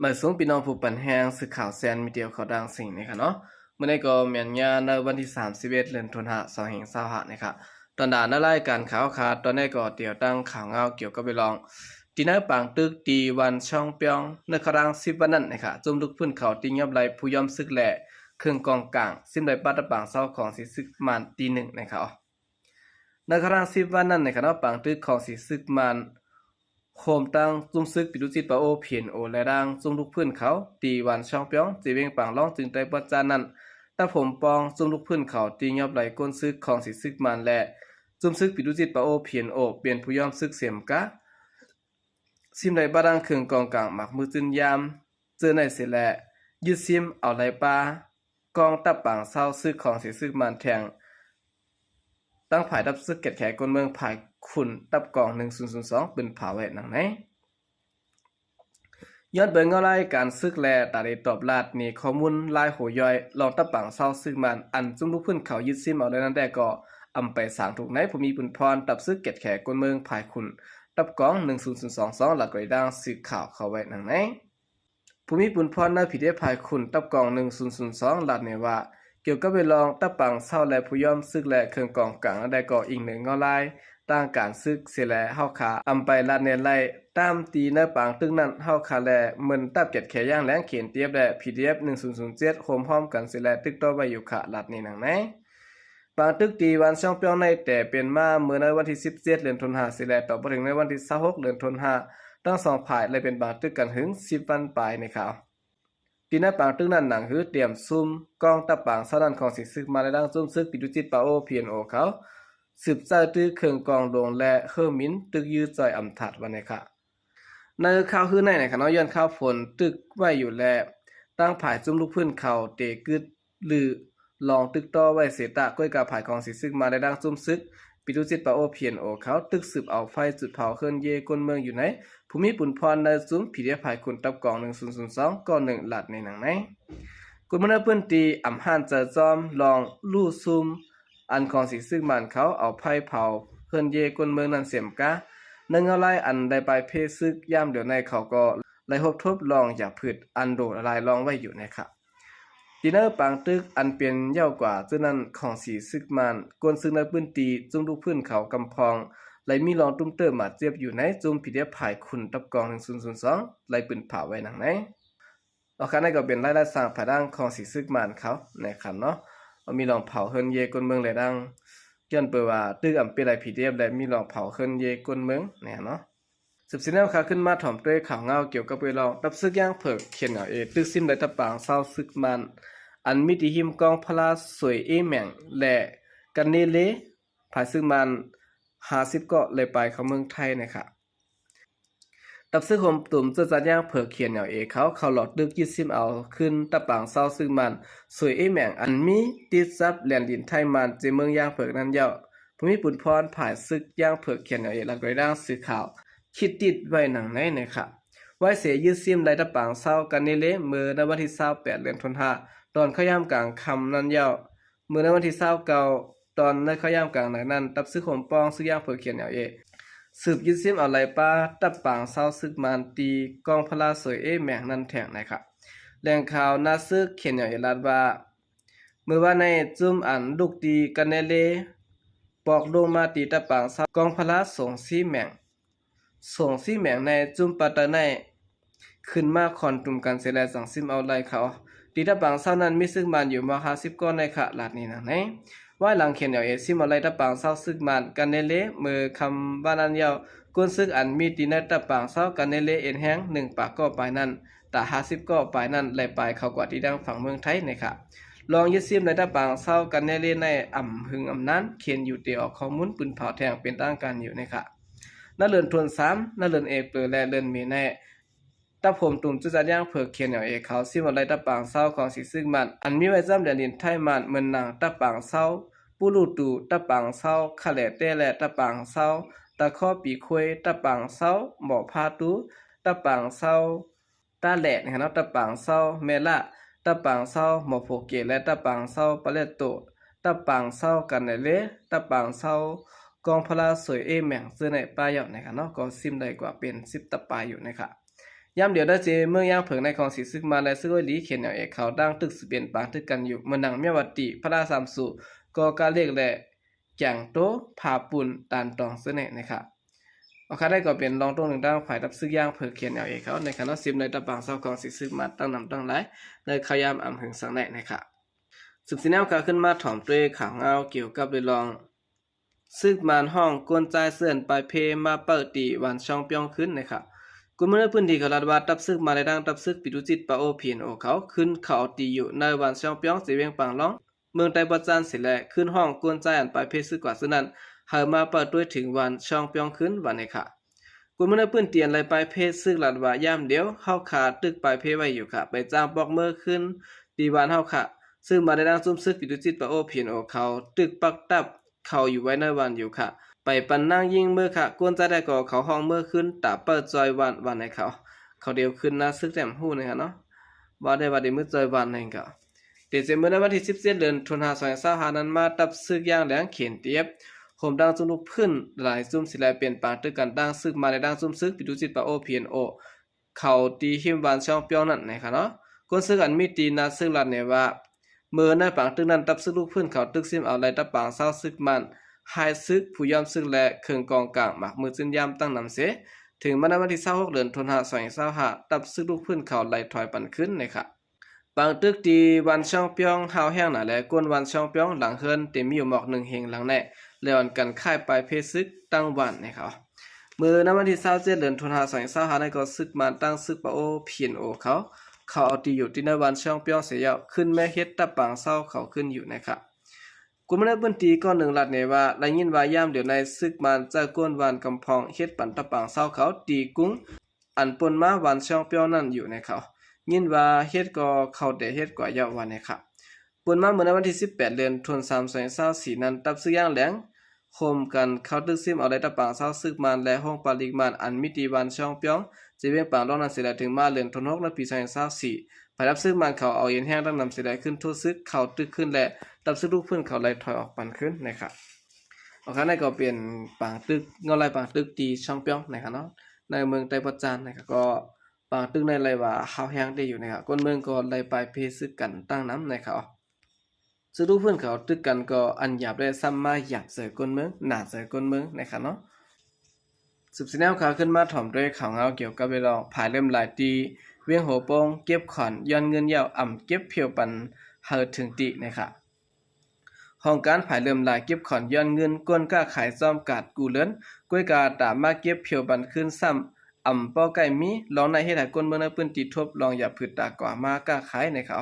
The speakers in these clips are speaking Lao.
ມາສູງພີ່ນ້ອງຜູ້ປັນແຮງ ສື່ຂ່າວແຊນມີເດຍເຂົ້າດັງສິ່ງນີ້ຄ່ະເນາະ. ມື້ນີ້ກໍແມ່ນຍາມໃນວັນທີສາມສິບເອັດ ເດືອນຕຸລາ ສອງພັນຊາວຫ້ານີ້ຄ່ະ. ຕອນດາໃນລາຍການຂ່າວຄ່ະ ຕອນນີ້ກໍຕຽວຕັ້ງຂ່າວງາວກ່ຽວກັບເລື່ອງ ທີ່ໃນປາງຕຶກທີ່ວັນຊ່ອງປຽງ ໃນຄະລາງສິບວັນນັ້ນນີ້ຄ່ະ ຈຸ່ມລູກພື້ນເຂົາຕີຫຍັບໄລ່ຜູ້ຍອມສຶກ ແລະ ເຄື່ອງກອງກາງ ຊິມໄດ້ປະດັບປາງເຊົາຂອງສີຊຶກມານຕີໜຶ່ງນີ້ຄ່ະ. ໃນຄະລາງສິບວັນນັ້ນນີ້ຄ່ະເນາະ ປາງຕຶກຂອງສີຊຶກມານ ໂຮມທັງຈຸ່ມຊຶກປີໂຕຈິດປາໂອ ພີເອັນໂອ ແລະ ດັ່ງຈຸ່ມລູກພື້ນເຂົາ ທີ່ວັນຊ່ອງປຽງ ເຈວຽງປາງລອງ ຈຶ່ງໄດ້ປະຈານນັ້ນ ຕັບໂຮມປ້ອງຈຸ່ມລູກພື້ນເຂົາ ທີ່ຫຍັບໄລ່ກົ້ນຊຶກຂອງສີຊຶກມານ ແລະ ຈຸ່ມຊຶກປີໂຕຈິດປາໂອ ພີເອັນໂອ ເປັນຜູ້ຍອມຊຶກເສມກາ ຊິມໄດ້ປະດັງເຄື່ອງກອງກາງ ໝາກມືຈືນຢາມ ເຈີໃນເສແລະ ຍຶດຊິມເອົາໄລ່ປາ ກອງຕັບປາງເຊົາຊຶກຂອງສີຊຶກມານແທງ ຕັ້ງຝ່າຍດັບຊຶກແກດແຂນກົ້ນເມືອງ ຝ່າຍຂຸນຕັບກອງ ໜຶ່ງສູນສູນສອງ ປືນຜາໄວ້ໜັງໃນ. ຍ້ອນເບິ່ງເງົາລາຍການຊຶກ ແລະ ຕາເລຕອບລາດ ມີຂໍ້ມູນລາຍໂຫຍ້ອຍ ລອງຕັບປາງເຊົາຊຶກມານ ອັນຈຸ່ມລູກພື້ນເຂົາຍຶດຊິມເອົາໄດ້ນັ້ນແດ່ ກໍອຳໄປສາງທຸກໃນ ຜູ້ມີບຸນພອນ ດັບຊຶກແກດແຂນກົ້ນເມືອງ ຝ່າຍຂຸນຕັບກອງ ໜຶ່ງສູນສູນສອງສອງ ລາດໄວ້ດັ່ງສື່ຂ່າວເຂົ້າໄວ້ໜັງໃນ. ຜູ້ມີບຸນພອນໃນ ພີດີເອັຟ ຝ່າຍຂຸນຕັບກອງ ໜຶ່ງສູນສູນສອງ ລາດແນວ່າ ກ່ຽວກັບເລື່ອງຕັບປາງເຊົາ ແລະ ຜູ້ຍອມຊຶກ ແລະ ເຄື່ອງກອງກາງນັ້ນແດ່ ກໍອີງເໜີເງົາລາຍທາງການຊຶກເສແລ ເຮົາຂ້າອຳໄປລາດແນໄລ່ ຕາມທີ່ໃນປາງຕຶກນັ້ນ ເຮົາຂ້າແລເໝິນຕັບແກດແຂນຢ່າງແຮງ ເຄເອັນທີເອັຟ ແລະ ພີດີເອັຟ ໜຶ່ງສູນສູນເຈັດ ໂຮມພ້ອມກັນເສແລ ຕຶກຕໍ່ໄວ້ຢູ່ຄ່ະ ລາດນີ້ໜັງໃນ. ປາງຕຶກທີ່ວັນຊ່ອງປຽງໃນແຕ່ເປັນມາເມື່ອໃນວັນທີສິບເຈັດ ເດືອນຕຸລາ ເສແລ ຕໍ່ມາເຖິງໃນວັນທີຊາວຫົກ ເດືອນຕຸລາ ທັງສອງຝ່າຍໄດ້ເປັນປາງຕຶກກັນເຖິງສິບວັນປາຍນີ້ຄ່ະ. ທີ່ໃນປາງຕຶກນັ້ນ ໜັງຫືອຕຽມຊຸມກອງຕັບປາງເຊົານັ້ນຂອງສີຊຶກມານ ແລະ ດັ່ງຈຸ່ມຊຶກປີໂຕຈິດປາໂອ ພີເອັນໂອ ເຂົາ ສືບໃຊ້ຕື້ເຄື່ອງກອງຫຼວງ ແລະ ເຮີມິນຕຶກຢື້ຈ່ອຍອຳທາດວ່າແນວນີ້ຄ່ະ. ໃນຄາວຮືໃນນະຄະເນາະ ຍ້ອນຄາວຝົນຕຶກໄວ້ຢູ່ແລ້ວ ທາງຝ່າຍຈຸ່ມລູກພື້ນເຂົາເຕະກຶດ ຫຼື ລອງຕຶກຕໍ່ໄວ້ເສຍຕາ ກ້ອຍກາຝ່າຍຂອງສີຊຶກມານ ແລະ ດັ່ງຈຸ່ມຊຶກປີໂຕຈິດປາໂອ ພີເອັນໂອ ເຂົາຕຶກສືບເອົາໄຟຈຸດເຜົາເຮືອນເຢກົ້ນເມືອງຢູ່ໃນ ຜູ້ມີບຸນພອນໃນຊຸມ ພີດີເອັຟ ຝ່າຍຂຸນຕັບກອງ ໜຶ່ງສູນສູນສອງ ກໍໜຶ່ງ ລາດໃນໜັງໃນ. ຄົນເມືອງໃນພື້ນທີ່ອຳຮ້ານໃຈຈອມ ລອງຮູ້ຊຸມ ອັນຂອງສີຊຶກມານເຂົາເອົາໄຟເຜົາເຮືອນເຢກົ້ນເມືອງນັ້ນເສມກາ ໃນເງົາລາຍອັນໄດ້ປາຍເພຊຶກ ຍາມດຽວໃນເຂົາກໍໄດ້ພົບທົບລອງຢາພືດອັນໂດລາຍລອງໄວ້ຢູ່ແນວນີ້ຄ່ະ. ທີ່ໃນປາງຕຶກອັນເປັນເຫຍົ້າກວ່າເທື່ອນັ້ນຂອງສີຊຶກມານ ກ້ນຊຶກໃນພື້ນທີ່ຈຸ່ມລູກພື້ນເຂົາກຳພອງ ໄດ້ມີລອງຕຸ້ມເຕີບບາດເຈັບຢູ່ໃນ ຈຸ່ມ ພີດີເອັຟ ຝ່າຍຂຸນຕັບກອງ ໜຶ່ງສູນສູນສອງ ໄດ້ປືນຜາໄວ້ໜັງໃນ. ອາຄານນັ້ນກໍເປັນລາຍລາດສ້າງພາຍຫຼັງຂອງສີຊຶກມານເຂົານະຄະເນາະ ມີລອງເຜົາເຮືອນເຢກົ້ນເມືອງ ແລະ ດັ່ງ ຍ້ອນເປີວ່າຕຶກອຳເປໄລ ພີດີເອັຟ ແລະ ມີລອງເຜົາເຮືອນເຢກົ້ນເມືອງນະຄະເນາະ. ສືບເສຍແນວຂ່າວ ຂຶ້ນມາຖອມດ້ວຍຂ່າວງາວກ່ຽວກັບເລື່ອງ ຕັບຊຶກຢ່າງເຜິກ ເຄເອັນແອລເອ ຕຶກຊິມໄດ້ຕັບປາງເຊົາຊຶກມານ ອັນມີທີ່ຮິມກອງພະລາສວຍເອແໝງ ແລະ ກັນເນເລ ຝ່າຍຊຶກມານ ຫ້າສິບເກາະ ແລະ ປາຍເຂົ້າເມືອງໄທນະຄະ. ຕັບຊຶກໂຮມຕຸ້ມເຈີຈັດຢ່າງເຜິກ ເຄເອັນແອລເອ ເຂົາ ເຂົ້າຫຼອກຕຶກຍຶດຊິມເອົາຄືນຕັບປາງເຊົາຊຶກມານ ສວຍເອແໝງ ອັນມີຕິດກັບແດນດິນໄທມານ ເຈເມືອງຢ່າງເຜິກນັ້ນແລ້ວ. ຜູ້ມີບຸນພອນຝ່າຍຊຶກຢ່າງເຜິກ ເຄເອັນແອລເອ ລາດໄວ້ດັ່ງສື່ຂ່າວ ຄິດຕິດໄວ້ໜັງໃນນະຄະ. ໄວເສຍຶດຊິມໄດ້ຕັບປາງເຊົາກັນເນເລ ເມື່ອໃນວັນທີຊາວແປດ ເດືອນຕຸລາ ຕອນເຂົ້າຍາມກາງຄ່ຳນັ້ນແລ້ວ. ເມື່ອໃນວັນທີຊາວເກົ້າ ຕອນໃນເຂົ້າຍາມກາງໃນນັ້ນ ຕັບຊຶກໂຮມປ້ອງຊຶກຢ່າງເຜິກ ເຄເອັນແອລເອ ສືບຍຶດຊິມເອົາໄລ່ປາຕັບປາງເຊົາຊຶກມານ ທີ່ກອງພະລາສວຍເອແໝງນັ້ນແທນນະຄະ. ແຫຼ່ງຂ່າວໜ້າຊຶກ ເຄເອັນແອລເອ ລາດວ່າ ມື້ວານໃນຈຸ່ມອັນລຸກຕີກັນເນເລ ປອກລົງມາຕີຕັບປາງເຊົາກອງພະລາສົງຊີແໝງ ສົງຊີແໝງໃນຈຸ່ມປາໄຕໃນ ຂຶ້ນມາຄອນຕຸມກັນເສແລ ຈັ່ງຊິມເອົາໄລ່ເຂົາ. ທີ່ຕັບປາງເຊົານັ້ນມີຊຶກມານຢູ່ມາກຫ້າສິບເກາະໃນຂະລາດນີ້ນະໃນ. ວາຍຫຼັງ ເຄເອັນແອລເອ ຊິມເອົາໄລ່ຕັບປາງເຊົາຊຶກມານກັນເນເລ ເມື່ອຄ່ຳວານນັ້ນແລ້ວ ກົ້ນຊຶກອັນມີທີ່ໃນຕັບປາງເຊົາກັນເນເລ ເອັນແຮງ ໜຶ່ງປາກເກາະປາຍນັ້ນ ຕາຫ້າສິບເກາະປາຍນັ້ນ ໄລ່ປາຍເຂົ້າກວ່າທີ່ທາງຝັ່ງເມືອງໄທນະຄະ. ລອງຍຶດຊິມໄດ້ຕະປາງເຊົາກັນແນ່ເລໃນອຳຫຶງອຳນານ ເຄນຢູເຕອອກຂໍ້ມູນປືນເຜົາແທງເປັນທາງການຢູ່ນະຄະ. ໃນເດືອນທວນສາມ ໃນເດືອນເອເປີ ແລະ ເດືອນເມໃນ ຕະໂພມຕຸ່ມຈຸດຈັດຍ່າງເຜິກ ເຄນແອລເອ ເຂົາຊິມເອົາໄລ່ຕະປາງເຊົາຂອງສີຊຶກມານ ອັນມີໄວ້ຈ້ຳແດນດິນໄທມານ ເໝືອນໜັງຕະປາງເຊົາປູລູຕູ, ຕະປາງເຊົາຄາແລເຕ ແລະ ຕະປາງເຊົາຕາຄໍປີຄວາຍ, ຕະປາງເຊົາໝໍພາຕູ, ຕະປາງເຊົາ ຕາແຫຼະນະຄະເນາະ, ຕະປາງເຊົາແມ່ລະ, ຕະປາງເຊົາໝໍໂພເກ ແລະ ຕະປາງເຊົາປາເລດໂຕ, ຕະປາງເຊົາກັນແນເລ, ຕະປາງເຊົາກອງພະລາສວຍເອແໝງ ເຈີໃນປາເຍົານະຄະເນາະ, ກໍຊິມໄດ້ກວ່າເປັນສິບຕະປາຢູ່ນະຄະ. ຍາມດຽວໃນເຂດເມືອງຢາງເຜິງໃນຂອງສີຊຶກມານ ແລະ ຊຶກໂອຍຫຼີ ເຂດແນວເອກເຂົາ ຕ່າງຕຶກສະເປັນປາງຕຶກກັນຢູ່ ເໝືອນໜັງ ມຽວາຕີ, ພະລາສາມສູ, ກໍກາເລກ ແລະ ຈາງໂຕ, ຜາປຸນ, ຕານຕອງ ເຊິ່ງແນ່ນະຄະ. ໂອຄາ ນັ້ນກໍເປັນລອງຕົງໜຶ່ງທາງຝ່າຍທັບຊຶກຢາງເຜິງ ເຂດແນວເອກເຂົານະຄະເນາະ, ສິບໃນຕະປາງເຊົາຂອງສີຊຶກມານ ຕັ້ງນຳຕັ້ງຫຼາຍ ໃນຄາວຍາມອຳຫຶງສັງແນ່ນະຄະ. ສືບສຽນແນວຂ່າວຂຶ້ນມາຖອມດ້ວຍຂ່າວເງົາກ່ຽວກັບເລື່ອງ ຊຶກມານຮ້ອງກົນຈາຍເຊີນປາຍເພມາເປີດຕີວັນຊ່ອງປຽງຄືນນະຄະ. ຄົນເມືອງໃນພື້ນທີ່ເຂົາລາດວ່າ ທັບຊຶກມານ ແລະ ທັງທັບຊຶກປີຕູຈິດປາໂອ ພີເອັນໂອ ເຂົາ ຂຶ້ນເຂົ້າຕີຢູ່ໃນວັນຊ່ອງປຽງ ເຂດວຽງປາງລອງ ເມືອງໄຕ້ປະຈັນ ເສ ແລະ ຂຶ້ນຮ້ອງກົນຈາຍອັນປາຍເພຊຶກກວ່າເຊິ່ງນັ້ນ ໃຫ້ມາເປີດໂຕຍເຖິງວັນຊ່ອງປຽງຄືນ ວ່າແນ່ຄະ. ຄົນເມືອງໃນພື້ນທີ່ອັນໄດ້ປາຍເພຊຶກລາດວ່າ ຍາມດຽວເຮົາຄາຕຶກປາຍເພໄວ້ຢູ່ຄະ ໄປຈ້າງປອກເມືອຄືນຕີບ້ານເຮົາຄະ. ຊຶກມານ ແລະ ທັງຊຸມຊຶກປີຕູຈິດປາໂອ ພີເອັນໂອ ເຂົາຕຶກປັກຕັບ ເຂົາຢູ່ໄວ້ໃນບ້ານຢູ່ຄະ ໄປປັນນາງຍິງເມືອຄະ. ກົນຈາຍໄດ້ກໍເຂົາຮ້ອງເມືອຄືນ ຕາເປີດຈອຍບ້ານ ວ່າແນ່ເຂົາ. ເຂົາດຽວຂຶ້ນນາຊຶກແຕ້ມຮູ້ນະຄະເນາະ ວ່າໄດ້ວ່າໄດ້ມືຈອຍບ້ານນັ້ນກໍ ເດເຊມເບີ ໃນວັນທີສິບເຈັດ ເດືອນ ທັນວາ ສອງພັນຊາວຫ້ານັ້ນມາ ທັບຊຶກຢາງແຫຼງ ເຂນ ທີເອັຟ ໂຮມທັງຊຸມລູກພື້ນຫຼາຍຊຸມສິແລ ເປັນປາງຕຶກກັນ ທັງຊຶກມານ ແລະ ທັງຊຸມຊຶກປີຕູຈິດປາໂອ ພີເອັນໂອ ເຂົາຕີຮິມວັນຊ່ອງປຽງນັ້ນນະຄະເນາະ. ຄົນຊຶກອັນມີຕີນາຊຶກລາດແນ່ວ່າ ເມື່ອໃນປາງຕຶກນັ້ນ ທັບຊຶກລູກພື້ນເຂົາຕຶກຊິມເອົາໄດ້ຕະປາງເຊົາຊຶກມານ, ຮາຍຊຶກ, ຜູ້ຍອມຊຶກ ແລະ ເຄື່ອງກອງກາງ, ໝາກມືຈືນຢາມ ຕັ້ງນຳເສ. ເຖິງມາໃນວັນທີຊາວຫົກ ເດືອນ ທັນວາ ສອງພັນຊາວຫ້າ ທັບຊຶກລູກພື້ນເຂົາໄລ່ຖອຍປັນຄືນນະຄະ. ປາງຕຶກທີ່ວັນຊ່ອງປຽງຮ້າວແຮງໜາແລ ກົ້ນວັນຊ່ອງປຽງ ຫຼັງເຮືອນເຕັມມີຢູ່ໝອກໜຶ່ງເຮງຫຼັງແນ່ ແລ້ວອັນກັນຄ້າຍປາຍເພຊຶກຕັ້ງວັນນະຄະ. ເມື່ອໃນວັນທີຊາວເຈັດ ເດືອນ ທັນວາ ສອງພັນຊາວຫ້ານັ້ນກໍ ຊຶກມານ ທັງຊຶກປາໂອ ພີເອັນໂອ ເຂົາ ເຂົາເອົາຕີຢູ່ທີ່ໃນວັນຊ່ອງປຽງເສຍແລ້ວ ຂຶ້ນມາເຮັດຕະປາງເຊົາເຂົາຂຶ້ນຢູ່ນະຄະ. ຄົນໃນພື້ນທີ່ກ້ອນໜຶ່ງລາດແນ່ວ່າ ໄດ້ຍິນວ່າຍາມດຽວໃນຊຶກມານເຈົ້າກ້ນວັນກຳພອງເຮັດປັນຕະປາງເຊົາເຂົາ ຕີກຸງ ອັນປົນມາວັນຊ່ອງປຽງນັ້ນຢູ່ນະຄະ. ຍິນວ່າເຮັດກໍເຂົາແຕ່ເຮັດກວ່າເຍົາະ ວ່າແນ່ຄະ. ປົນມາເມື່ອໃນວັນທີສິບແປດ ເດືອນ ທັນວາ ສອງພັນຊາວສີ່ນັ້ນ ທັບຊຶກຢາງແຫຼງ ໂຮມກັນເຂົ້າຕຶກຊິມເອົາໄດ້ຕະປາງເຊົາຊຶກມານ ແລະ ໂຮງປາລິກມານ ອັນມີທີ່ວັນຊ່ອງປຽງ ເຂດວຽງປາງລອງນັ້ນເສຍແລ້ວ ເຖິງມາເດືອນທັນວາ ໃນປີສອງພັນຊາວສີ່ ຝ່າຍທັບຊຶກມານເຂົາເອົາເອັນແຮງຕັ້ງນຳເສຍແລ້ວ ຂຶ້ນໂທຊຶກເຂົ້າຕຶກຄືນ ແລະ ທັບຊຶກລູກພື້ນເຂົາໄລ່ຖອຍອອກປັນຄືນນະຄະ. ໂອຄາ ນັ້ນກໍເປັນປາງຕຶກ ເງົາລາຍປາງຕຶກທີ່ຊ່ອງປຽງນະຄະເນາະ ໃນເມືອງໄຕ້ປະຈັນນະຄະ. ກໍປາງຕຶກໃນໄລວ່າຮ້າວແຮງເດຢູ່ນະຄະ ກົ້ນເມືອງກໍໄດ້ປາຍເພຊຶກກັນຕັ້ງນຳນະຄະ. ຊຶກລູກພື້ນເຂົາຕຶກກັນກໍອັນຫຍາບແລະຊ້ຳມາຫຍາບໃສ່ກົ້ນເມືອງ ໜາໃສ່ກົ້ນເມືອງນະຄະເນາະ. ສືບສຽນແນວຂ່າວຂຶ້ນມາຖອມດ້ວຍຂ່າວເງົາກ່ຽວກັບເລື່ອງ ຜາຍເລີ່ມຫຼາຍທີ່ວຽງຫົວໂປ່ງ ເກັບຂອນຍ້ອນເງິນແລ້ວ ອຳເກັບພຽວປັນໃຫ້ເຖິງຕີນະຄະ. ຫ້ອງການຜາຍເລີ່ມຫຼາຍເກັບຂອນຍ້ອນເງິນ ກ້ນຄ້າຂາຍຈຳກັດກູ່ເລີນ ກ້ວຍກາຕາມມາເກັບພຽວປັນຄືນຊ້ຳ ອຳບໍ່ໃກ້ມີ. ລອງນັ້ນເຮັດໃຫ້ກົ້ນເມືອງໃນພື້ນທີ່ທົບລອງຢ່າຜືດຕາກວ່າມາຄ້າຂາຍນະຄະ.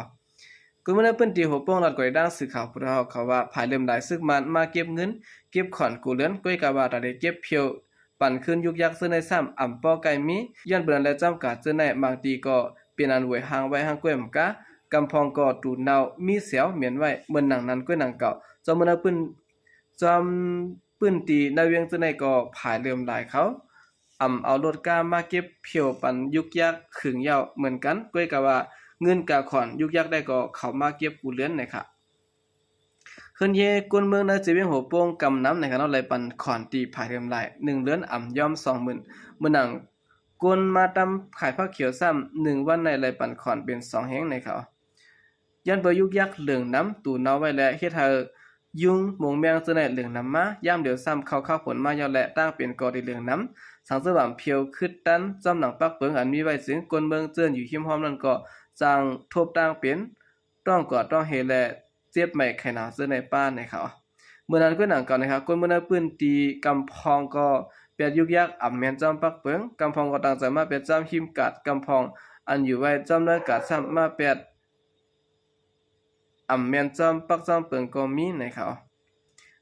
ກົນເມືອງໃນພື້ນທີ່ຫົວໂປ່ງລັດກວຍດັງ ສື່ຂ່າວຜູ້ເຖົ້າເຂົາວ່າ ຜາຍເລີ່ມຫຼາຍຊຶກມານມາເກັບເງິນ ເກັບຂອນກູ່ເລີນ ກ້ວຍກາວ່າຕາໄດ້ເກັບພຽວປັນຄືນຍຸກຍັກເຊິ່ງໃນຊ້ຳ ອຳບໍ່ໃກ້ມີ. ຍ້ອນເປັນອັນແລະຈຳກາດເຊິ່ງໃນ ບາງຕີກໍເປັນອັນໂຫຍຮ່າງໄວ້ຮ່າງກ້ວຍມະກາ ກຳພອງກໍຕູເນົ່າມີແສວໝຽນໄວ້ ເໝືອນໜັງນັ້ນກ້ວຍໜັງເກົ່າ. ຈອມເມືອງໃນພື້ນ ຈອມພື້ນທີ່ໃນວຽງເຊິ່ງໃນກໍຜາຍເລີ່ມຫຼາຍເຂົາ ອຳເອົາລົດກ້າມາເກັບພຽວປັນຍຸກຍັກຂຶງເຍົາະເໝືອນກັນ ກ້ວຍກາວ່າເງິນກາຂອນຍຸກຍັກໄດ້ກໍເຂົາມາເກັບກູ່ເລີນນະຄະ. ເຮືອນເຮກ້ນເມືອງໃນເຈວຽງຫົວໂປ່ງກຳນຳນະຄະເນາະ ໄລ່ປັນຂອນຕີຜາຍເລີ່ມຫຼາຍ ໜຶ່ງເດືອນອຳຍອມສອງໝື່ນ ເໝືອນໜັງ ກົ້ນມາຕຳຂາຍຜັກຂຽວຊ້ຳ ໜຶ່ງວັນໃນໄລ່ປັນຂອນເປັນສອງແຮງໃນເຂົາ. ຍ້ອນເປີຍຸກຍັກເຫຼືອງນຳຕູເນົ່າໄວ້ ແລະ ເຮັດໃຫ້ຍຸງມົງແມງເຊິ່ງໃນເຫຼືອງນຳມາ. ຍາມດຽວຊ້ຳເຂົ້າຂາວຝົນມາຍອດ ແລະ ຕ່າງເປັນກໍໄດ້ເຫຼືອງນຳ ສັງເສີບອຳພຽວຄຶດຕັນ ຈອມໜັງປັກເປິງອັນມີໄວ້ເຊິ່ງ ກົ້ນເມືອງເຈີ້ນຢູ່ຮິມຫ້ອມນັ້ນກໍຈັ່ງທົບຕ່າງເປັນ ຕ້ອງກອດຕ້ອງເຮ ແລະ ເຈັບໄໝໄຂ້ໜາວເຊິ່ງໃນປ້າໃນເຂົາ. ເມື່ອນັ້ນກ້ວຍໜັງເກົ່ານະຄະ ຄົນເມືອງໃນພື້ນທີ່ກຳພອງກໍແປດຍຸກຍັກ ອຳແມ່ນຈອມປັກເປິງ ກຳພອງກໍຕັ້ງໃຈມາແປດຈອມຮິມກາດ ກຳພອງອັນຢູ່ໄວ້ຈອມເນີກາດຊ້ຳມາແປດ ອຳແມ່ນຈອມປັກຈອມເປິງກໍມີໃນເຂົາ.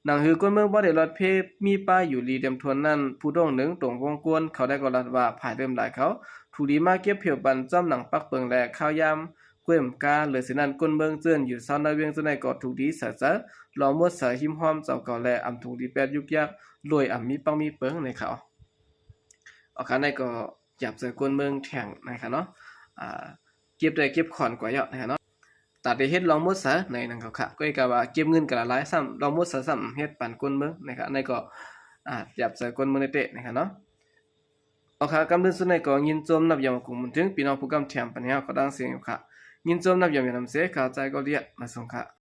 ໜັງຫືອກົ້ນເມືອງບໍ່ໄດ້ລອດເພ ມີປ້າຢູ່ລີດຽມທວນນັ້ນ ຜູ້ດົງໜຶ່ງຕົງວົງກ້ນເຂົາໄດ້ກໍລາດວ່າ ຜາຍເລີ່ມຫຼາຍເຂົາ ຖືກດີມາເກັບພຽວປັນຈອມໜັງປັກເປິງ ແລະ ຂ້າວຍາມ ກ້ວຍມະກາ ເລີຍເສຍນັ້ນ ກົ້ນເມືອງເຈີ້ນຢູ່ຊາວນາວຽງເຈົ້າໃນກໍຖືກດີໃສ່ໃຈ ລອງໝົດໃສຮິມຫ້ອມເຈົ້າເກົ່າ ແລະ ອຳຖືກດີແປດຍຸກຍັກ ໂດຍອຳມີປັກມີເປິງໃນເຂົາ. ອອກຄານໃດກໍຢາບໃສ່ກົ້ນເມືອງແທງໃນເຂົາເນາະ ອ່າ ເກັບໄດ້ເກັບຂອນກວ່າເຍາະໃນເຂົາເນາະ ຕາໄດ້ເຮັດລອງໝົດໃສໃນນັ້ນເຂົາ ກໍກະວ່າເກັບເງິນກະລະຫຼາຍຊ້ຳ ລອງໝົດໃສຊ້ຳເຮັດປັນກົ້ນເມືອງໃນເຂົາ ອັນໃດກໍ ອ່າ ຢາບໃສ່ກົ້ນເມືອງເຕະໃນເຂົາເນາະ. ເອົາຄະ ກ່ອນອື່ນສຸດນີ້ກໍຍິນຊົມນຳຢາມມາກຸງບຸນເຖິງ ພີ່ນ້ອງຜູ້ກຳແຖມປັນແຮວເຂົ້າດັງສຽງຢູ່ຄະ. ຍິນຊົມນຳຢາມຢານຳເຊ ຂ້າໃຈກໍລຽກມາສົ່ງຄະ.